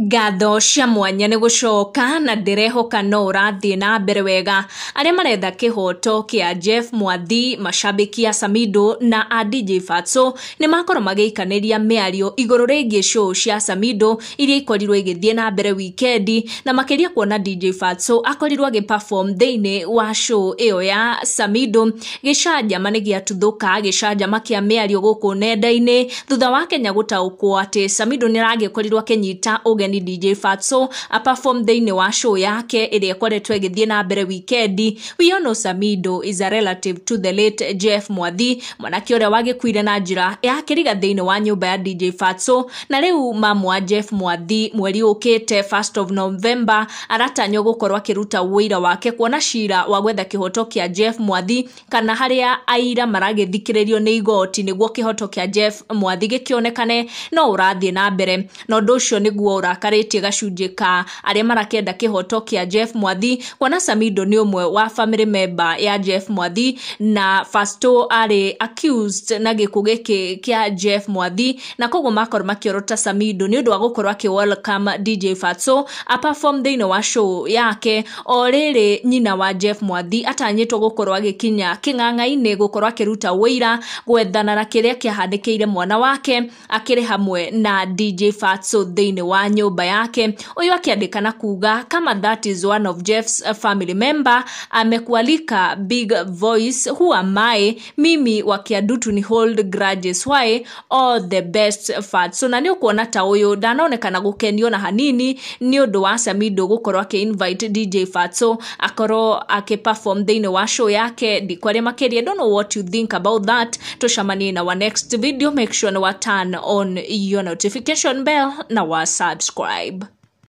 Ngatho cia mwanya nĩ gũcoka na ndĩrehoka no ũrathiĩ na mbere wega. Arĩa maretha kĩhoto kĩa Jeff Mwathi, mashabiki a Samido na a DJ Fatxo nĩ makorwo magĩikanĩria mĩario igũrũ rĩgiĩ show cia Samido iria ikorirwo igĩthiĩ na mbere wikendi, na makĩria kuona DJ Fatxo akorirwo agĩ perform thĩinĩ wa show ĩyo ya Samido. Gĩcanjama nĩ gĩatuthũka, gĩcanjama kĩa mĩario gũkũ nenda-inĩ thutha wa Kenya gũtaũkwo atĩ Samido nĩ aragĩkorirwo akĩnyita ũgeni DJ Fatxo a perform thĩinĩ wa show yake ĩrĩa ĩkoretwo ĩgĩthiĩ na mbere wikendi. We all know Samido is a relative to the late Jeff Mwathi, mwanake ũrĩa wagĩkuire na njĩra ya kĩriga thĩinĩ wa nyũmba ya DJ Fatxo, na rĩu mamu wa Jeff Mwathi mweri ũkĩte 1st of November aratanywo gũkorwo akĩruta ũira wake kuona cira wa gwetha kĩhoto kĩa Jeff Mwathi, kana harĩa aira maragĩthikĩrĩrio nĩ igoti nĩguo kĩhoto kĩa Jeff Mwathi gĩkĩonekane no ũrathiĩ na mbere. Na ũndũ ũcio nĩguo ũrakarĩtie gacunjĩ ka arĩa marakĩenda kĩhoto kĩa Jeff Mwathi, kuona Samido nĩ ũmwe wa family member ya Jeff Mwathi na Fatxo arĩ accused na gĩkuũ gĩkĩ kĩa Jeff Mwathi, na koguo makorwo makĩorota Samido nĩ ũndũ wa gũkorwo akĩ welcome DJ Fatxo a perform thĩinĩ wa show yake. O rĩrĩ nyina wa Jeff Mwathi atanyĩtwo gũkorwo agĩkinya kĩng'ang'a-inĩ gũkorwo akĩruta ũira gwethana na kĩrĩa kĩahanĩkĩire mwana wake akĩrĩ hamwe na DJ Fatxo thĩinĩ wa nyũmba yake. Ũyũ akĩandĩka na kuga kama that is one of Jeff's family member amekualika big voice, who am I? Mimi wa Kiadutu ni hold grudges, why? All the best Fatxo. Na nĩ ũkuona ta ũyũ ndanonekana gũkenio na hanini nĩ ũndũ wa Samido gũkorwo akĩ invite DJ Fatxo akorwo akĩ perform thĩinĩ wa show yake. Ndikwaria makĩria, don't know what you think about that. Tucemanie na wa next video. Make sure na wa turn on your notification bell na wa subscribe.